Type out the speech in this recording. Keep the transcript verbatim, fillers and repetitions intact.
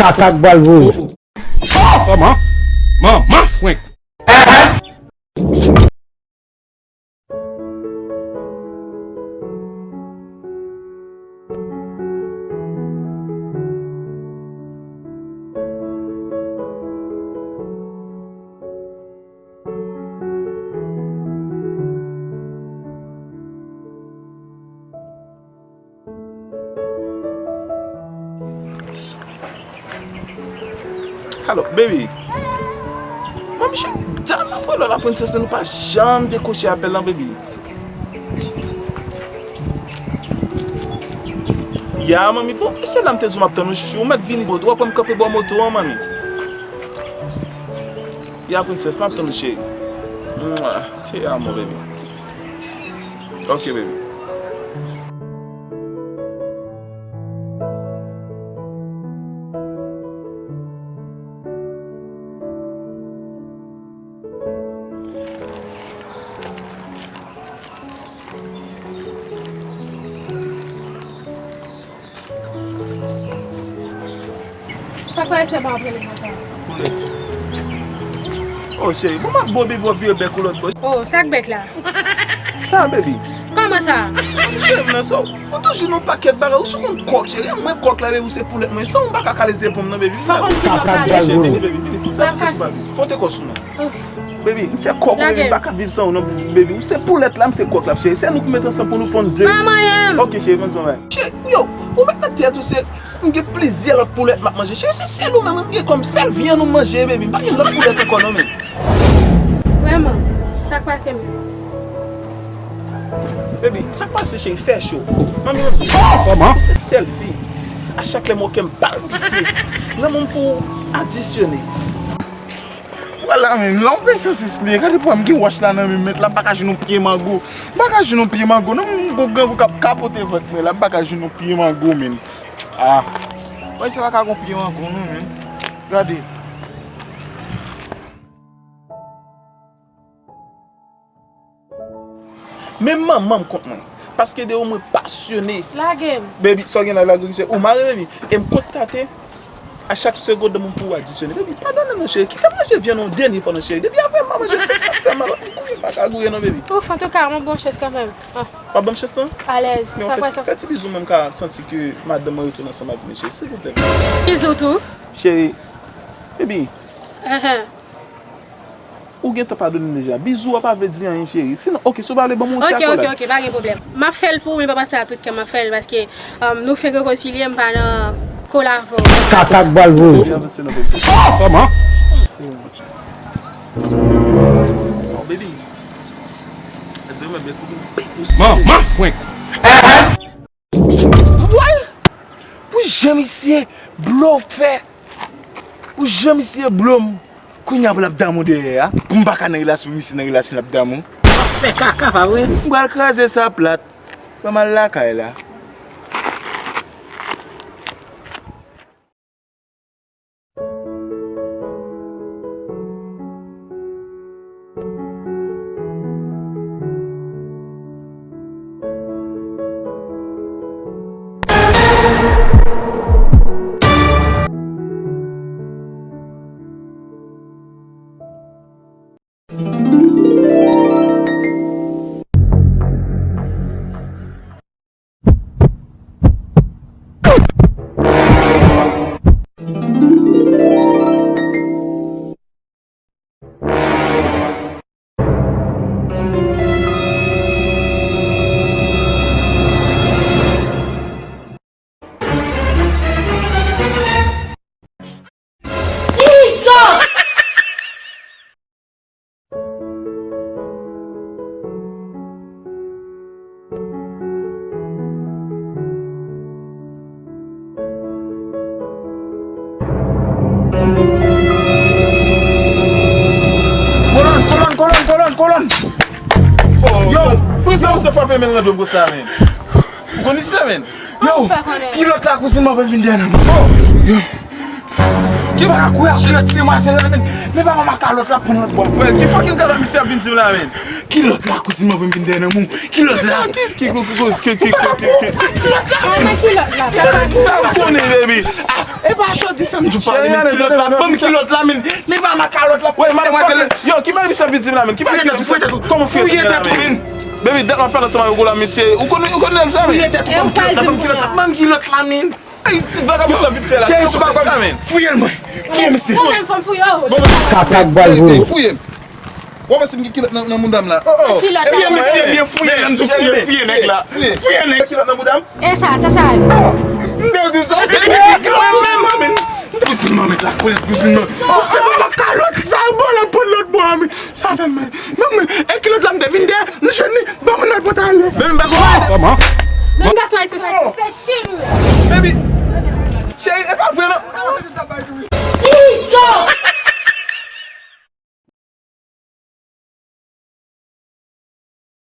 Kaka k pral voye. Kòman? Manman fwenk. Alo, baby. Manmi, cheri, dam ap rele w la, princess, men nou pa janm dekwoche apèl lan, baby. Ya, manmi, bon, e se la m te di w m ap tann ou, chouchou, ou mèt vini, bon, ou ap pran m kanpe bò moto an, manmi. Ya, princess, m ap tann ou, cheri. Mwa, te amo, baby. Ok, baby. Sa k pa ete pa ap rele konsa? Poulèt. Oh, cheri, bon, m ap bo, baby, w ap vire bèk ou lòt bò. Oh, sa k bèk la? Sa, baby. Kòman sa? Cheri, m nan so, ou toujou nan pakèt bagay, ou sou konn kòk, cheri, mwen kòk la, baby, ou se poulèt mwen, san ou pa ka kale zepon m nan, baby. Fò konn ki lòt kale. Cheri, vini, baby, vini, fout sa, fout sa sou pa, baby. Fò te kò sou mwen. Baby, m se kòk ou, baby, m pa ka viv san ou non, baby. Ou se poulèt la, m se kòk la, cheri. Se nou ki met ansanm pou nou ponn ze. Pa manyen m. Ok, cheri, ban m sa, man. Cheri, yo, ou mèt nan tèt ou, se, m gen plizyè lòt poulèt m ap manje. Cheri, se sèl ou menm m gen kòm sèl vyann ou manje, baby. M pa gen lòt poulèt ankò non, men. Vrèman, sa k pase menm? Baby, sa k pase, cheri, fè cho. Manmi, manmi. Kòman? Ou se sèl fi. A chak lè m wè w, kè m palpite. Lanmou m pou ou adisyone. Vwala, men, lè w pran sosis li, gade pou m gen wòch la nan men m, men l ap pa ka jwenn yon pye mango. M pa ka jwenn yon pye mango, non, m gwo grangou k ap kapote vant mwen, l ap pa ka jwenn yon pye mango, men. Ah. Wè, se pa ka gon pye mango, non, men. Gade. Men manman m kont mwen. Paske de ou mwen pasyone. Lage m. Baby, sa w gen la, lage w, se ou mare, baby. E m konstate, a chak segonn, moun pou adisyone. Baby, padone non, cheri. Kite m manje vyann yon dènye fwa non, cheri. Depi apre m pa manje, santi m ap fè mal. M kouri, m pa ka kouri non, baby. Ouf, antouka, mwen bon chans kanmenm. Ah. W ap ban m chans lan? Alèz. Men sa fè ti, fè ti bizou, mwen m ka santi ke madanm mwen retounen ansanm avèk mwen, cheri, silvouplè. Bizou tou? Cheri, baby. Ahan. Ou gentan padone m deja. Bizou a pa vle di anyen, cheri. Sinon, ok, si w pa vle ban m yon ti akolad. Ok, ok, ok, pa gen pwoblèm. M ap fè l pou ou, men pa panse a tout kè m ap fè l, paske, um, nou fenk rekonsilye, m pa nan kole avè w. Kaka k pral voye. Kòman? Oh, baby. Manman fwenk. Wèl! Pou jan misye blofè! Pou jan misye blo m! Kounye a pou l ap damou dèyè a, pou m pa ka nan relasyon, misye nan relasyon l ap damou. W ap fè kaka, pa vre? M pral kraze sa plat. Ban m al lakay la. Jesus! Kolòn, kolòn, kolòn, kolòn, kolòn. Yo, poukisa misye frape men l nan do m konsa, men? Ou konn misye, men? Yo, kilòt la kouzin mwen vin dèyè nan men. Yo. Ki pa ka kouri ap tire ti demwazèl la, men, men pa manman kalòt la pran lòt bò. Wè, ki fòk kilòt misye ap vin di m la, men? Kilòt la, kouzin mwen vin dèyè nan men. Kilòt la. Ki, ki, ki, ki, ki, ki, ki, ki, ki, ki, kilòt la, men. Sa m konnen, baby. Ah, e E pa jodi samdi w pale, men kilòt la, ban m kilòt la, men. Men ba m kalòt la. Wey, madmwazèl, yo, ki bagay misye ap di m la, men? Ki bagay? Fouye tèt ou, fouye tèt ou. Kòman fouye tèt la, men? Baby, dat m ap pale ansanm avèk ou la, mesye. Ou konn, ou konn nèg sa, men? Fouye tèt ou, ban m kilòt la, ban m kilòt la, men. Ay, ti vagabon sa vit fè la. Cheri, sou pa kòm. Fouye l, mwen. Fouye, mesye. Ou menm fanm fouye, oh. Kakak bal vre. Fouye m. W ap wè si m gen kilòt nan, nan mouda m la. Oh, oh. Kilòt la. Ebyen, mesye, byen fouye, m di fouye, fouye nèg la. Fouye nèg. Kilòt nan mouda m. E sa, sa, sa. M te di sa. Kilòt nan mouda m, men. Kouzin mwen met la, kouzin mwen. Se pa kalòt sa, bon, la pran lòt bò, men. Sa fè m mal. Men, men, e kilòt la, m te vin dèyè, m jwenn li, ban mwen al pote al. Men m pa konprann. Kòman? Men gason ayisyen sa, se cheri. Baby. Cheri, e pa vre, non.